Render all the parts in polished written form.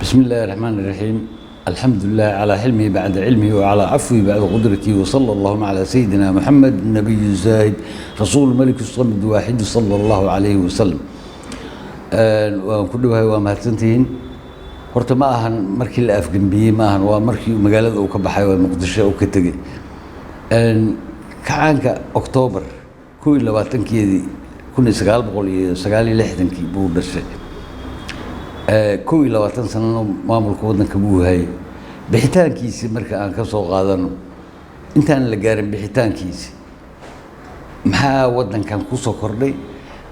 بسم الله الرحمن الرحيم، الحمد لله على حلمه بعد علمه وعلى عفوه بعد قدرته، وصلى اللهم على سيدنا محمد النبي الزاهد رسول الملك الصمد واحد صلى الله عليه وسلم. Waan ku dhowahay, waa mahadsantihiin. Horta ma ahan markii la afgembiyey, ma ahan, waa markii magaalada uu ka baxay oo Muqdisho uu ka tegey. Kacaanka Octoobar 21-keedii 1969-kii buu dhashay. 21 sanano maamulka waddanka buu hayay. Bixitaankiisi marka aan ka soo qaadano, intaan la gaarin bixitaankiisi, maxaa waddankan ku soo kordhay?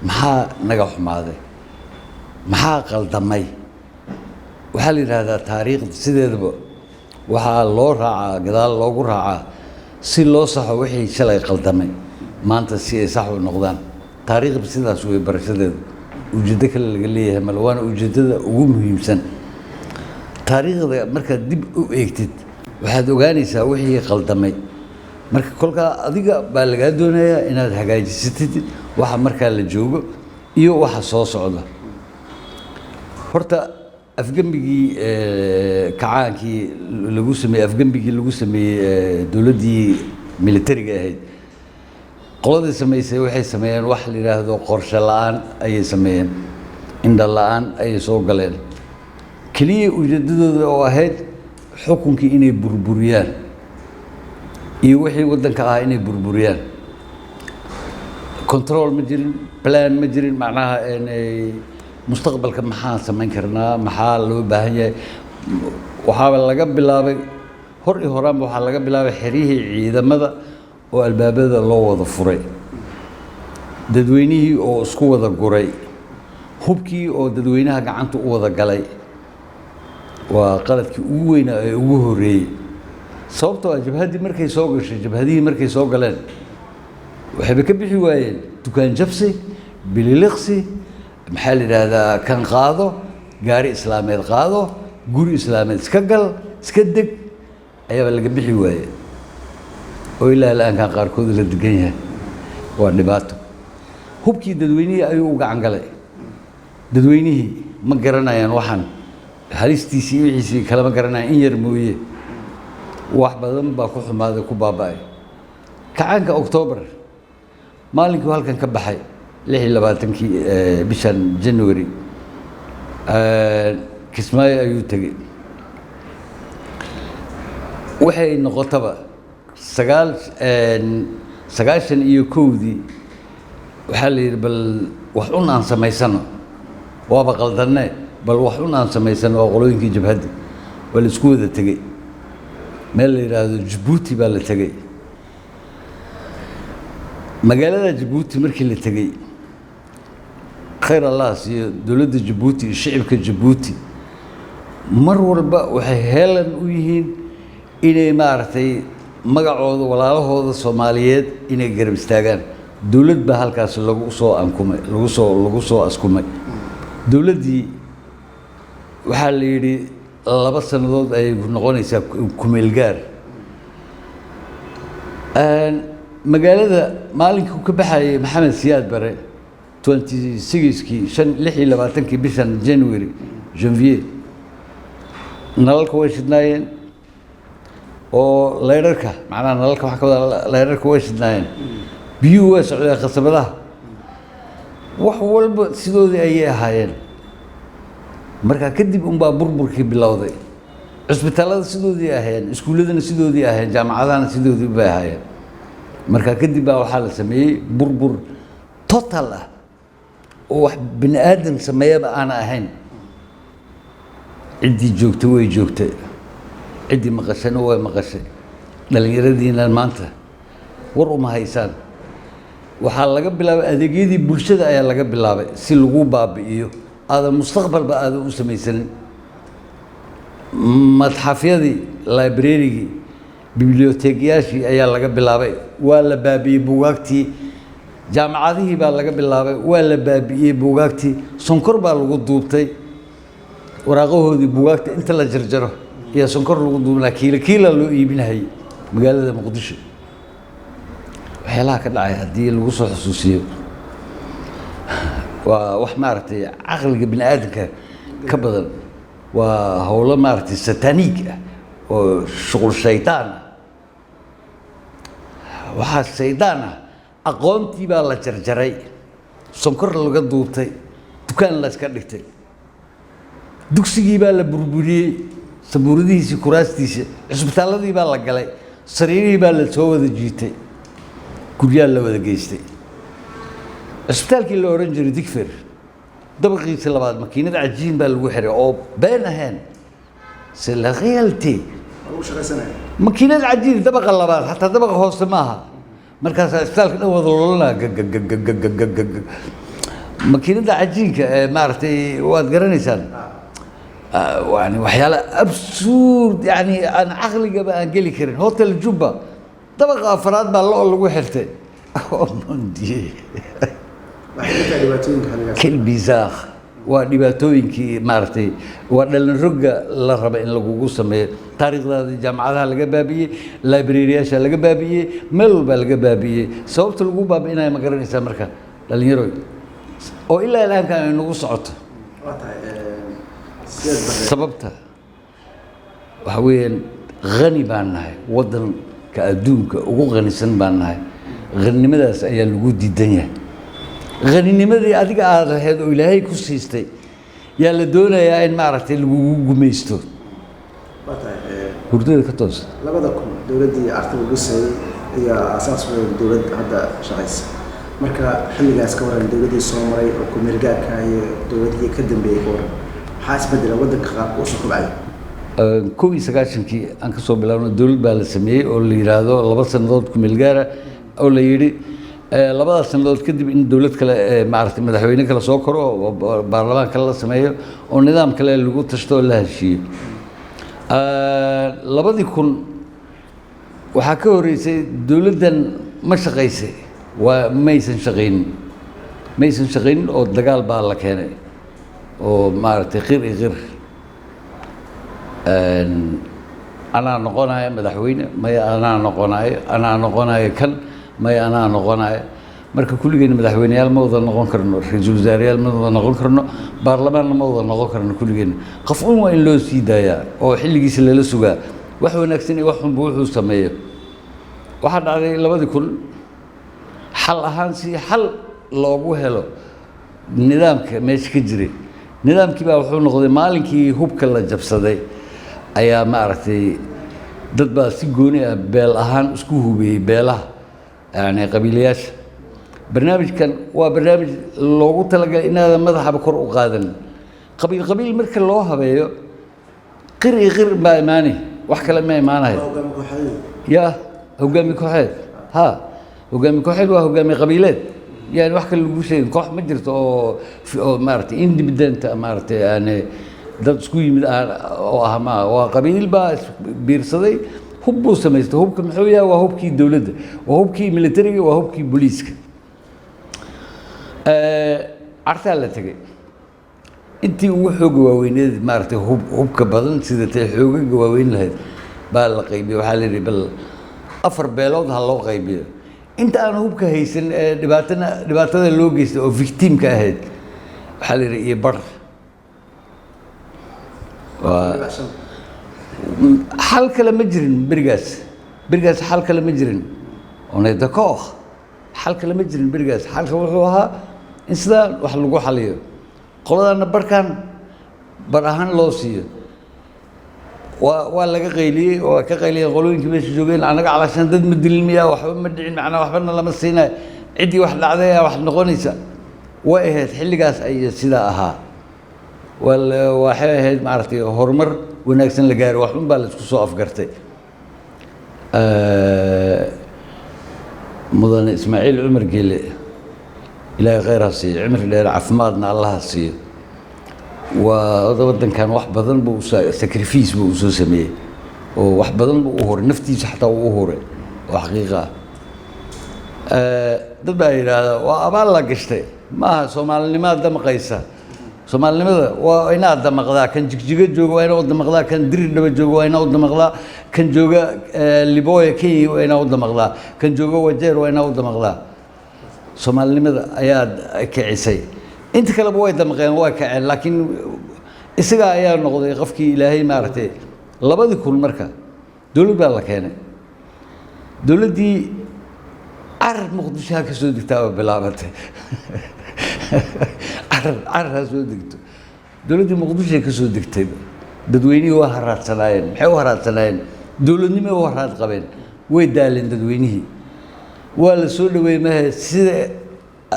Maxaa naga xumaaday? Maxaa qaldamay? Waxaa la yidhaahdaa taariikhda sideedaba waxaa loo raacaa, gadaal loogu raacaa si loo saxo wixii shalay qaldamay, maanta si ay sax u noqdaan. Taariikhda sidaas wey barashadeedu, ujeeddo kale laga leeyahay male, waana ujeeddada ugu muhiimsan. Taariikhda markaad dib u eegtid, waxaad ogaanaysaa wixii qaldamay. Marka kolkaa adiga baa lagaa doonayaa inaad hagaajisatid waxa markaa la joogo iyo waxa soo socda. Horta afgembigii kacaankii lagu sameeyey, afgembigii lagu sameeyey dowladdii militariga ahayd, qoladii samaysay waxay sameeyeen wax la yidhaahdo qorshe la-aan ayay sameeyeen, indha la-aan ayay soo galeen. Keliya ujeeddadooda oo ahayd xukunkii inay burburiyaan iyo wixii waddanka ahaa inay burburiyaan. Control ma jirin, plan ma jirin. Macnaha mustaqbalka maxaan samayn karnaa, maxaa loo baahan yahay? Waxaaba laga bilaabay hor iyo horaanba, waxaa laga bilaabay xeryihii ciidamada oo albaabada loo wada furay, dadweynihii oo isku wada guray, hubkii oo dadweynaha gacanta u wada galay. Waa qaladkii ugu weynaa ee ugu horreeyey, sababtoo ah jabhaddii markay soo gashay, jabhadihii markay soo galeen, waxayba ka bixi waayeen dukaan jabsi, bililiqsi, maxaa la yidhaahdaa, kan qaado, gaari islaameed qaado, guri islaameed iska gal, iska deg, ayaaba laga bixi waaye oo ilaa la-aankan qaarkood la degan yahay. Waa dhibaato. Hubkii dadweynihii ayuu u gacan galay. Dadweynihii ma garanayaan waxaan halistiisii, wixiisii kalama garanayaan, in yar mooye. Wax badan baa ku xumaaday, ku baaba'ay. Kacaanka Octoobar maalinkii halkan ka baxay, 26-kii bishan January, Kismaayo ayuu tegey. Waxay noqotaba 91-dii waxaa la yidhi, bal wax un aan samaysano, waaba qaldanne, bal wax un aan samaysano. Waa qolooyinkii jabhadda. Waa la isku wada tegey, meel la yidhaahdo Jabuuti baa la tegey. Magaalada Jabuuti markii la tegey, khayr Allah siiyo dowladda Jabuuti iyo shicibka Jabuuti, mar walba waxay heelan u yihiin inay maaragtay magacooda, walaalahooda Soomaaliyeed inay garab istaagaan. Dowlad baa halkaas lagu soo ankumay, lagu soo askumay. Dowladdii waxaa la yidhi 2 sannadood ayay noqonaysaa kumeelgaar. Magaalada maalinkii ka baxayay Maxamed Siyaad Bare, 26-kii, shan 26-kii bishan January, janvier, nalalka way shidnaayeen oo laydharka, macnaha nalalka waxaa ka wada laydharka, way shidnaayeen, biyuhu way socdeen, khasabadaha, wax walba sidoodii ayay ahaayeen. Markaa kadib unbaa burburkii bilowday. Cusbitaallada sidoodii ahaayeen, iskuulladana sidoodii ahaayeen, jaamacadahana sidoodii bay ahaayeen. Markaa kadib baa waxaa la sameeyey burbur total ah oo wax bini aadam sameeyaba aana ahayn. Ciddii joogtay way joogtay, ciddii maqashayna way maqashay. Dhallinyaradiina maanta war uma haysaan. Waxaa laga bilaabay adeegyadii bulshada ayaa laga bilaabay si lagu baabi'iyo, aadan mustaqbalba aadan u samaysanin. Madxafyadii, librarygii, biblioteekyaashii ayaa laga bilaabay, waa la baabi'iyey buugaagtii. Jaamacadihii baa laga bilaabay, waa la baabi'iyey buugaagtii. Sonkor baa lagu duubtay waraaqahoodii. Buugaagta inta la jarjaro ayaa sonkor lagu duubnaa, kiila kiila loo iibinahayay magaalada Muqdisho. Waxyaalaha ka dhacay haddii lagu soo xusuusiyo, waa wax maaragtay caqliga bini aadamka ka badan. Waa howlo maaragtay satanic ah oo shuqul shaydaan ah. Waxaa shaydaan ah aqoontii baa la jarjaray, sonkor laga duubtay, dukaan la iska dhigtay. Dugsigii baa la burburiyey, sabuuradihiisii, kuraastiisa. Cisbitaaladii baa la galay, sariirihii baa la soo wada jiitay, guryaha la wada geystay. Cisbitaalkii la odhan jiray Digfer, dabaqiisa labaad makiinad cajiin baa lagu xiray oo been ahayn, c'est la réalité. Lagu shaqaysanaya. Makiinad cajiin dabaqa labaad, xataa dabaqa hoose maaha. Markaasaa isbitaalka dhan wada lolana gagagagagagagag makiinada cajiinka ee maaragtay, waad garanaysaan. Yani waxyaala absurd, yani aan caqligaba aan geli karin. Hotel Juba dabaqa afraad baa lo lagu xirtay. Oh mon Dieu! Waxay ka tahay dhibaatooyinka xilligaas. Quel bizarre! Waa dhibaatooyinkii maaragtay, waa dhalin rogga la raba in lagugu sameeyo. Taariikhdaadii jaamacadaha laga baabi'iyey, librariyaasha laga baabi'iyey, meel walbaa laga baabi'iyey. Sababta lagu baabi'inayo ma garanaysaa? Marka dhalinyaroy oo ilaa ilaankan ay nagu socoto. Waa tahay, Siyaad Barre. Sababta waxa weeyaan, khani baan nahay, waddanka adduunka ugu khanisan baan nahay. Khaninimadaas ayaa lagu diidan yahay. Khaninimadii adiga aada lahayd oo Ilaahay ku siistay yaa la doonayaa in maaragtay lagugu gumaysto. Waa tahay. Hurdada ka toos. 2000 dowladdii Carta lagu sayay ayaa aasaas weyn dowlad hadda shaqaysa. Marka xilligaas ka waran, dowladdii soo maray oo ku meel gaarka iyo dowladihii ka dambeeyey ka waran, maxaa isbedela waddanka, qaabka usoo kobcaya? 91-kii aan ka soo bilaabno, dowlad baa la sameeyey oo la yidhaahdo 2 sannadood ku meel gaara, oo la yidhi labadaas sannadood kadib in dowlad kale, maaragtay, madaxweyne kale soo koro oo baarlamaan kale la sameeyo oo nidaam kale lagu tashto oo la heshiiyo. 2000 waxaa ka horreysay dowladdan ma shaqaysay, waa maysan shaqaynin, maysan shaqaynin oo dagaal baa la keenay oo maaragtay qir iyo qir. Anaa noqonayo madaxweyne, maya anaa noqonayo, anaa noqonayo kan, maya anaa noqonayo. Marka kulligeen madaxweyneyaal ma wada noqon karno, ra-iisul wasaareyaal ma wada noqon karno, baarlamaanna ma wada noqon karno kulligeen. Qof un waa in loo sii daayaa oo xilligiisa lala sugaa, wax wanaagsan iyo wax xunba wuxuu sameeyo. Waxaa dhacday 2000, xal ahaan si xal loogu helo nidaamka meesha ka jiray, nidaamkii baa wuxuu noqday maalinkii hubka la jabsaday ayaa maaragtay dad baa si gooni ah beel ahaan isku hubiyey, beelaha, yani qabiilayaasha. Barnaamijkan waa barnaamij loogu talagalay inaadan madaxaba kor u qaadan. Qabiil qabiil marka loo habeeyo, qir iyo qir baa imaanay, wax kale ma imaanayo. Waa hogaami kooxeed. Ya hogaami kooxeed, ha, hogaami kooxeed waa hogaami qabiileed. Yani wax kale lagu sheegin, koox ma jirto oo maaragtay independent, maaragtay, yani dad isku yimid oo ah ma waa qabiil baa biirsaday, hub buu samaystay. Hubka muxuu yahay? Waa hubkii dowladda, waa hubkii militariga, waa hubkii booliiska. Cartaa la tegey, intii ugu xooga waaweyneed, maaragtay, hubka badan sida tay xoogaga waaweyn lahayd baa la qaybiyey. Waxaa la yidhi bal afar beelood ha loo qaybiyo. Inta aan hubka haysan ee dhibaatana dhibaatada loo geystay oo victimka ahayd, waxaa la yidhi iyo bar waa 5. Xal kale ma jirin berigaas, berigaas xal kale ma jirin. On est d'accord, xal kale ma jirin berigaas. Xalka wuxuu ahaa in sidaa wax lagu xaliyo, qoladana barkan bar ahaan loo siiyo. Waa laga qayliyey, waa ka qayliyeen qolooyinkii meesha joogeen. Annaga calaashaan dad ma dilin miyaa? Waxba ma dhicin, macnaa waxbana lama siinayo. Ciddii wax dhacday ayaa wax noqonaysa. Way ahayd xilligaas ay sidaa ahaa. Waxay ahayd maaragtay horumar wanaagsan la gaaray, wax un baa la isku soo afgartay. Mudane Ismaaciil Cumar Geele, Ilaahay khayr ha siiyo, cimri dheer, caafimaadna Allah ha siiyo. Waa waddankan wax badan buu sacrifice buu usoo sameeyey oo wax badan buu u huray, naftiisa xataa uu u huray oo xaqiiqa ah. Dad baa yidhaahdaa waa abaal la gashtay. Ma aha, soomaalinimaa damqaysa. Soomaalinimada waa inaad damaqdaa. Kan Jigjigo jooga waa inaa u damaqdaa, kan Diridhaba jooga waa inaa u damaqdaa, kan jooga Libooya Kenya waa inaa u damaqdaa, kan jooga Wajeer waa inaa u damaqdaa. Soomaalinimada ayaa kicisay. Inta kaleba way damqeen, way kaceen, laakiin Isagaa ayaa noqday qofkii Ilaahay maaragtay. 2000 marka dowlad baa la keenay. Dowladdii carar Muqdisho ha ka soo degtaa oo bilaabatay, carar carar ha soo degto. Dowladdii Muqdishoay ka soo degtay. Dadweynihii waa haraadsanaayeen. Maxay u haraadsanaayeen? Dowladnimo u haraad qabeen, way daaleen dadweynihii. Waa la soo dhaweeyey mahe, sida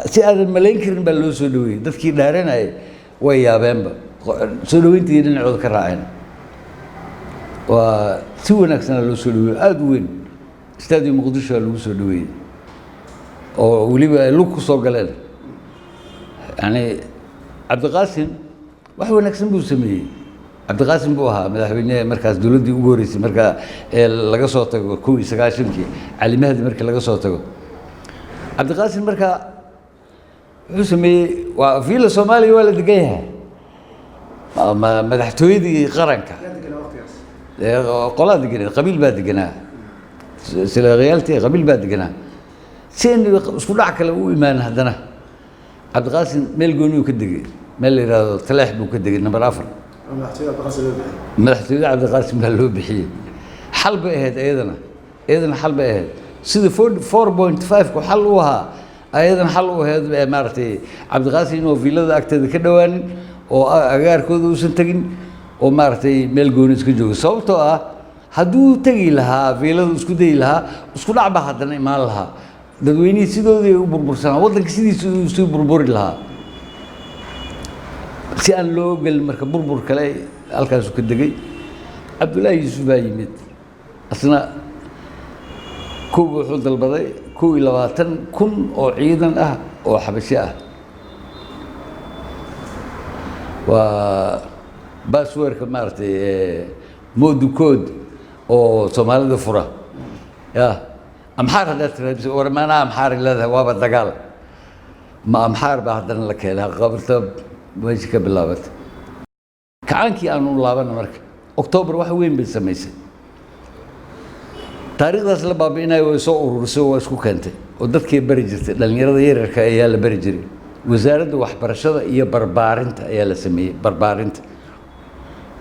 si aadan malayn karin baa loo soo dhaweeyey. Dadkii dhaaranayay way yaabeenba, soo dhaweyntii dhinacooda ka raaceen. Waa si wanaagsana loo soo dhaweeyey, aada u weyn. Stadium Muqdisho aa lagu soo dhaweeyey oo weliba ay lug ku soo galeen. Yani Cabdiqaasim wax wanaagsan buu sameeyey. Cabdiqaasim buu ahaa madaxweyne markaas dowladdii ugu horreysay marka ee laga soo tago 91-kii Cali Mahdi markii laga soo tago. Cabdiqaasim marka wuxuu sameeyey, waa Villa Soomaaliya waa la degan yahay, madaxtooyadii qaranka. Yaa deganaa waqtigaas? Qolaa deganeed, qabiil baa deganaa, sileeqayaaltii qabiil baa deganaa. Si aynu isku dhac kale u imaan, haddana Cabdiqaasim meel gooniyu ka degay, meel la yidhaahdo Taleex buu ka degay, number 4. Oo madaxtooyada Cabdiqaasim loo bixiyey. Madaxtooyada Cabdiqaasim baa loo bixiyey. Xal bay ahayd iyadana, iyadana xal bay ahayd. Sida 4.5 ku xal u ahaa, ayadana xal u ahayd maaragtay Cabdiqaasim inuu villada agteeda ka dhowaanin oo agaarkooda uusan tegin oo maaragtay meel gooni iska joogo, sababtoo ah hadduu tegi lahaa villada, isku dayi lahaa, isku dhac baa haddana imaan lahaa. Dadweynihii sidoodii u burbursanaa, waddanka sidiisa uu sii burburi lahaa. Si aan loo gelin marka burbur kale, halkaasuu ka degay. Cabdullaahi Yuusuf baa yimid asna. Kow wuxuu dalbaday 21,000 oo ciidan ah oo Xabashi ah. Waa baasweerka maaragtay modukood oo Soomaalida fura ya Amxaar. Haddaad tiraahdo war maanaa Amxaar leedahay, waaba dagaal. Ma Amxaar baa haddana la keenay, qabarta meesha ka bilaabatay. Kacaankii aanu laabana marka, Octoobar wax weyn bay samaysay. Taariikhdaas la baabi'inayo way soo ururisay oo waa isku keentay oo dadkay bari jirtay. Dhalinyarada yararka ayaa la bari jiray. Wasaaradda waxbarashada iyo barbaarinta ayaa la sameeyey. Barbaarinta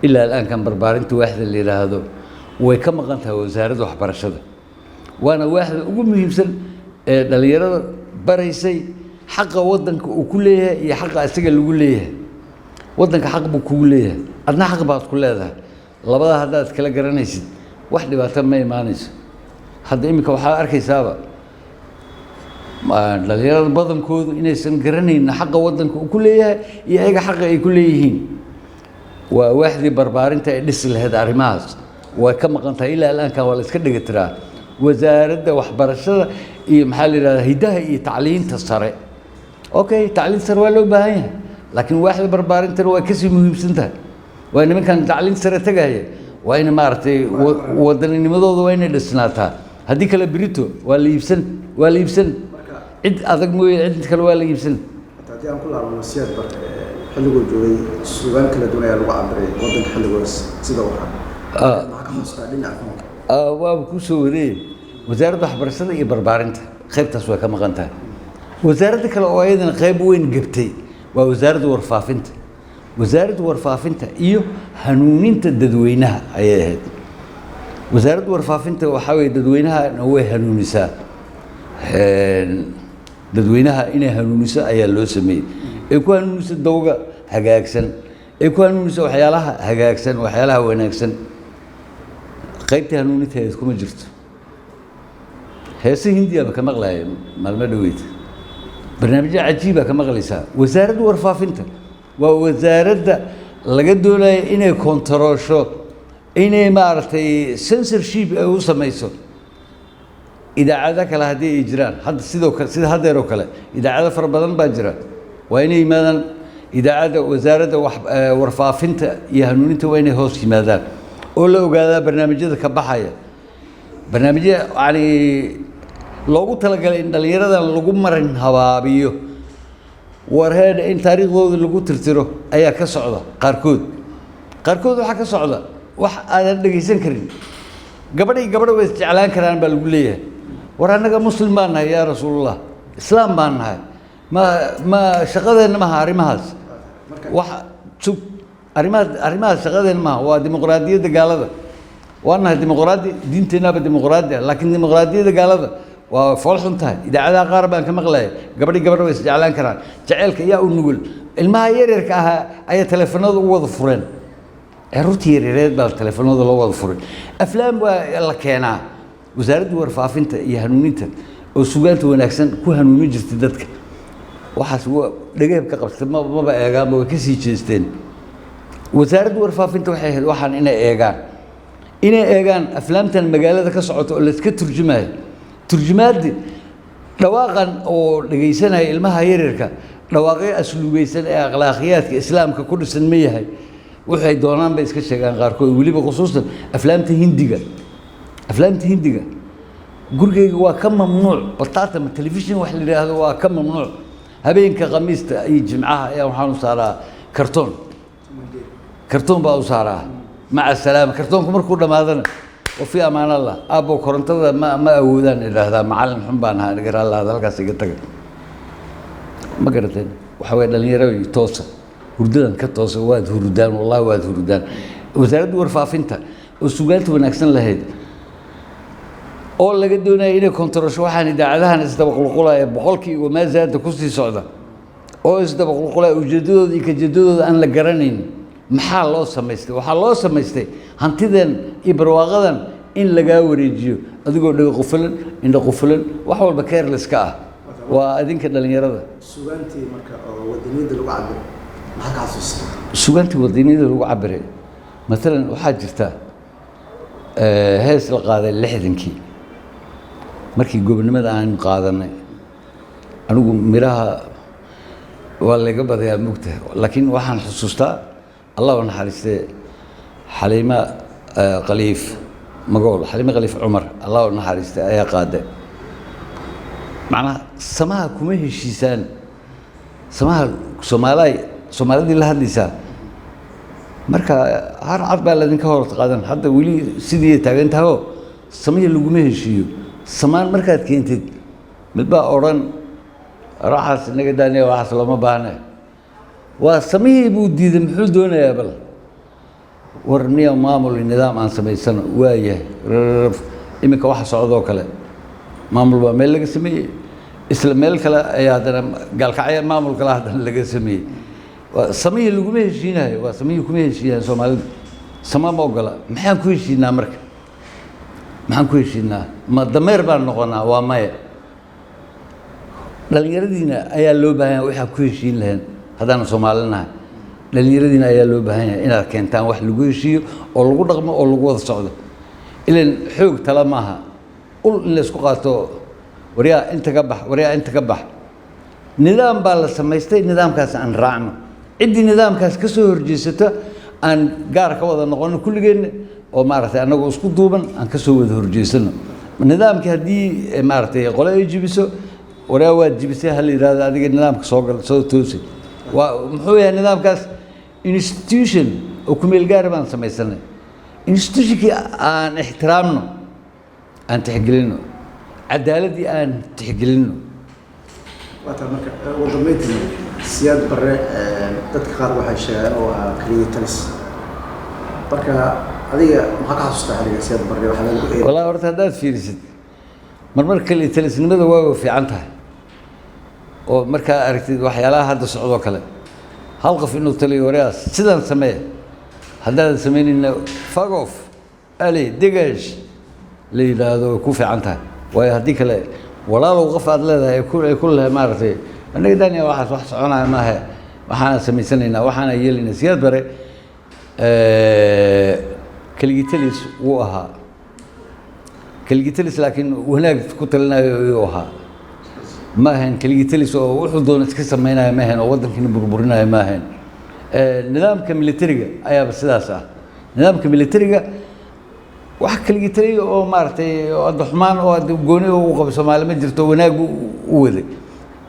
ilaa al'aankan, barbaarinta waaxda la yidhaahdo way ka maqan tahay wasaaradda waxbarashada, waana waaxda ugu muhiimsan ee dhalinyarada baraysay xaqa waddanka uu ku leeyahay iyo xaqa isaga lagu leeyahay. Waddanka xaq buu kugu leeyahay, adna xaq baad ku leedahay. Labada haddaad kala garanaysid, wax dhibaato ma imaanayso. Hadda iminka waxaad arkaysaaba dhalinyarada badankoodu inaysan garanaynin xaqa waddanka uu ku leeyahay iyo ayaga xaqa ay ku leeyihiin. Waa waaxdii barbaarinta ay dhisi lahayd arrimahaas way ka maqan tahay ilaa al'aankan. Waa la iska dhigi tiraa wasaaradda waxbarashada iyo maxaa la yidhahdaa, hiddaha iyo tacliinta sare. Okay, tacliinta sare waa loo baahan yahay, laakiin waaxda barbaarintana waa kasii muhiimsan tahay. Waa nimankan tacliinta sare tegaya, waa in maaragtay waddaninimadooda waa inay dhisnaataa. Haddii kale berito waa la iibsan, waa la iibsan. Cid adag mooye, cid kale waa la iibsan. Haddii aan ku laabano Siyaad Barre, xilliguu joogay suugaan kala duwan ayaa lagu cabiray waddanka xilligoos sida uu ahaa. Maxaa ka xusuustaa dhinaca fanka? Waaba kuu soo wadeey. Wasaaradda waxbarashada iyo barbaarinta qaybtaas way ka maqan tahay. Wasaaradda kale oo ayadana qayb weyn gebtay waa wasaaradda warfaafinta. Wasaaradda warfaafinta iyo hanuuninta dadweynaha ayay ahayd. Wasaaradda warfaafinta waxaa weye dadweynahana way hanuunisaa. Dadweynaha inay hanuuniso ayaa loo sameeyey, ay ku hanuuniso dawga hagaagsan, ay ku hanuuniso waxyaalaha hagaagsan, waxyaalaha wanaagsan. Qaybtii hanuuninteeda kuma jirto. Heese Hindiyaaba ka maqlaya maalmo dhaweyd, barnaamijyo cajiiba ka maqlaysaa. Wasaaradda warfaafinta waa wasaaradda laga doonayo inay kontaroosho, inay maaragtay censorship ay u samayso idaacado kale haddii ay jiraan. Hadda sidoo kale, sida haddeer oo kale, idaacado fara badan baa jira. Waa inay yimaadaan idaacadda wasaaradda warfaafinta iyo hanuuninta, waa inay hoos yimaadaan oo la ogaadaa barnaamijyada ka baxaya, barnaamijya yani loogu talagalay in dhallinyaradan lagu marin habaabiyo, warheedha in taariikhdooda lagu tirtiro ayaa ka socda. Qaarkood waxaa ka socda wax aadan dhegaysan karin. Gabadh iyo gabadha way isjeclaan karaan baa lagu leeyahay. War annaga Muslim baan nahay, yaa Rasuulallah, Islaam baan nahay. Ma shaqadeenna maha arrimahaas. Wax sug Arrimaha shaqadeen maaha, waa dimuqraadiyadda gaalada. Waa nahay dimuqraadi, diinteennaaba dimuqraadi ah, laakiin dimuqraadiyadda gaalada waa fool xun tahay. Idaacadaha qaar baan ka maqlaya, gabadhi gabadha way isjeclaan karaan. Jaceylka ayaa u nugul, ilmaha yaryarka ahaa ayaa teleefanada u wada fureen. Carruurtii yaryareed baa teleefanada loo wada furay. Aflaam waa la keenaa. Wasaaradda warfaafinta iyo hanuuninta oo sugaanta wanaagsan ku hanuunin jirtay dadka, waxaas waa dhegeeb ka qabtay, maba eegaanba, way ka sii jeesteen. Wasaaradda warfaafinta waxay ahayd waxaan inay eegaan aflaamtan magaalada ka socota oo layska turjumayo. Turjumaaddi dhawaaqan oo dhegaysanaya ilmaha yaryarka, dhawaaqyo asluubeysan ee akhlaaqiyaadka Islaamka ku dhisan ma yahay? Waxay doonaan bay iska sheegaan qaarkood, weliba khusuusan aflaamta Hindiga. Aflaamta Hindiga gurigayga waa ka mamnuuc. Bataatama telefishin wax la yidhaahdo waa ka mamnuuc. Habeenka Khamiista iyo Jimcaha ayaa waxaan u saaraa kartoon. Kartoon baa u saaraa, maca salaama. Kartoonku markuu dhammaadana, wa fi amaan Allah, aabbo, korontada ma awoodaan idhaahdaa. Macallin xun baan ahaa, naga raalli, halkaas iga taga. Ma garateen? Waxa waye, dhalinyaro toosa, hurdadan ka toosa. Waad hurdaan, wallahi waad hurdaan. Wasaaradda warfaafinta oo sugaanta wanaagsan lahayd oo laga doonaya inay kontarosho waxaan idaacadahan isdaba qulqulaya, boqolkii wamaazaada kusii socda oo isdaba qulqulaya, ujeeddadooda iyo kajeedadooda aan la garanayn, maxaa loo samaystay? Waxaa loo samaystay hantidan iyo barwaaqadan in lagaa wareejiyo adigoo dhego qufulan, indho qufulan, wax walba careless ka ah. Waa adinka dhalinyarada. Sugaantii marka oo wadaniyadda lagu cabiro, maxaa ka xasuustaa? Sugaantii wadaniyada lagu cabiray, maalan waxaa jirta hees la qaaday 60-kii markii gobonimada aan qaadanay. Anigu miraha waa laga badayaa mugta, laakiin waxaan xusuustaa, Allah u naxariistee, Xaliima Khaliif Magool, Xaliime Khaliif Cumar, Allah u naxariistay, ayaa qaaday. Macnaha samaha kuma heshiisaan, samaha Soomaalaay, Soomaalidii la hadlaysaa. Marka har cad baa laydinka hor qaadan. Hadda weli sidii taagan tahoo samihii laguma heshiiyo. Samaan markaad keentid, mid baa odhan, "Waxaas inaga daaniya, waxaas looma baahne." Waa samihii buu diiday, muxuu doonayaa? Bal war niya, maamul iyo nidaam aan samaysano. Waayahay, iminka waxa socdoo kale, maamul baa meel laga sameeyey, isla meel kale ayaa haddana Gaalkacya maamul kale haddana laga sameeyey. Samihii laguma heshiinayo, waa samihii kuma heshiinayo. Soomaalidu sama ma ogola. Maxaan ku heshiinaa marka? Maxaan ku heshiinaa? Ma dameer baan noqonaa? Waa maya. Dhalinyaradiina ayaa loo baahan yahay waxaan ku heshiin lahayn. Haddaanu Soomaalinahay, dhalinyaradiina ayaa loo baahan yahay inaad keentaan wax lagu heshiiyo oo lagu dhaqmo oo lagu wada socdo. Ilan xoog tala maaha, ul in la isku qaato, waryaa inta ka bax, waryaa inta ka bax. Nidaam baa la samaystay, nidaamkaas aan raacno. Ciddii nidaamkaas ka soo horjeesata, aan gaar ka wada noqono kulligeenna oo maaragtay annagoo isku duuban aan ka soo wada horjeesano nidaamkii. Haddii maaragtay qole ay jibiso, "Waryaa, waad jibisay," ha la yidhahdo, "adiga nidaamka soo gal, soo toosi." Waa muxuu yahay nidaamkaas? Institution oo kumeel gaar baan samaysanay. Institutionkii aan ixtiraamno, aan tixgelino, cadaaladdii aan tixgelino. Waa taa. Marka ugu dambeyntii, Siyaad Barre dadka qaar waxay sheegaan oo ahaa keliya talis. Marka adiga maxaa ka xasuustaa xilliga Siyaad Barre waxaa lagu eeday? Wallahi horta haddaad fiirisid, marmar kale talisnimada waa fiican tahay, oo markaa aragtid waxyaalaha hadda socdoo kale, hal qof inuu taliyo, "Waryaas, sidaan samee, haddaadan samaynayna fuck off, allez, dégage," la yidhaahdo, way ku fiican tahay. Waayo haddii kale, walaalow, qof aad leedahay ay ku lehay maaragtay, "Anaga daniya, waxaas wax soconaya maahe, waxaana samaysanaynaa, waxaana yeelaynaa." Siyaad Bare keligii talis wuu ahaa, keligii talis, laakiin wanaag ku talinayo ayuu ahaa. Ma ahayn keligii talis oo wuxuu doona iska samaynayo, ma ahayn oo waddankiina burburinayo, ma ahayn. Nidaamka militariga ayaaba sidaas ah. Nidaamka militariga wax keligii taliya oo maaragtay hadda xumaan oo hadda gooni u qabo Soomaali ma jirto. Wanaag buu u waday.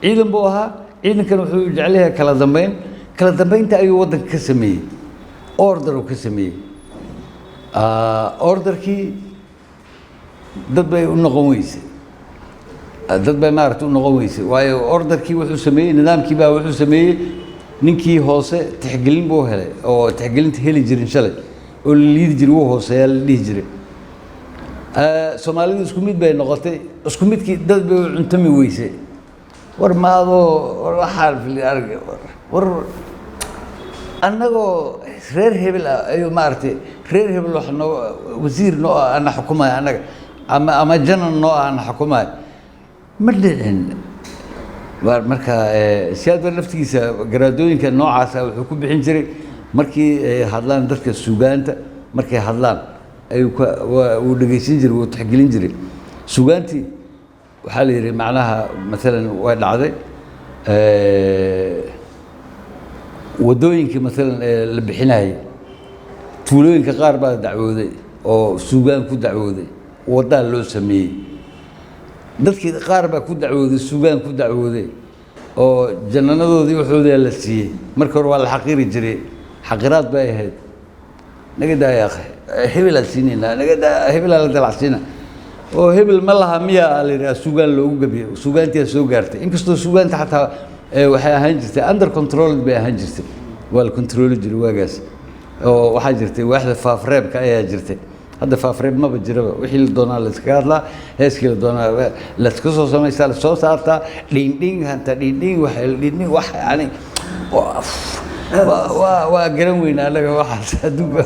Ciidan buu ahaa, ciidankan wuxuu jecel yahay kala dambeyn. Kala dambeynta ayuu waddanka ka sameeyey, order uu ka sameeyey. Orderkii dad bay u noqon weysay, dad bay maaragtay u noqon weysay, waayo orderkii wuxuu sameeyey, nidaamkii baa wuxuu sameeyey. Ninkii hoose tixgelin buu helay oo tixgelinta heli jirin shalay oo la liidi jiray, wuu hooseeyaa la dhihi jiray. Soomaalidu isku mid bay noqotay, isku midkii dad bay u cuntami weysay. War maadoo, war waxaan arg, war annagoo reer hebel ah ayuu maaragtay, reer hebel wax noo wasiir noo ah ana xukumaya annaga ama janan noo ah ana xukumaya, ma dhicin. Marka Siyaad Bar laftigiisa garaadooyinka noocaasa wuxuu ku bixin jiray markii ay hadlaan dadka sugaanta, markay hadlaan ayuu wuu dhegeysan jiray, wuu tixgelin jiray sugaantii. Waxaa la yidhi macnaha maalan way dhacday, waddooyinkii maalan ee la bixinayay, tuulooyinka qaar baa dacwooday oo sugaan ku dacwooday, waddaa loo sameeyey. Dadkii qaar baa ku dacwooday, sugaan ku dacwooday oo jananadoodii waxoodaa la siiyey. Marka hore waa la xaqiri jiray, xaqiraad bay ahayd. Naga daa yaakhe, hebelaa siinaynaa, naga daa, hebelaa la dalacsiina oo hebel ma laha miyaa la yidhaha, sugaan loogu gabiyo. Sugaantiyaa soo gaartay, inkastoo sugaanta xataa waxay ahaan jirtay under control bay ahaan jirtay, waa la controli jiray waagaas oo waxaa jirtay waaxda faafreebka ayaa jirtay. Hadda faafreeb maba jiraba, wixii la doonaa la iskaga hadlaa, heeskii la doonaa la iska soo samaystaa, la soo saartaa, dhindhin hanta dhindhin wax dhindhin wax yani waa garan weynaa annaga waxaas adduunka.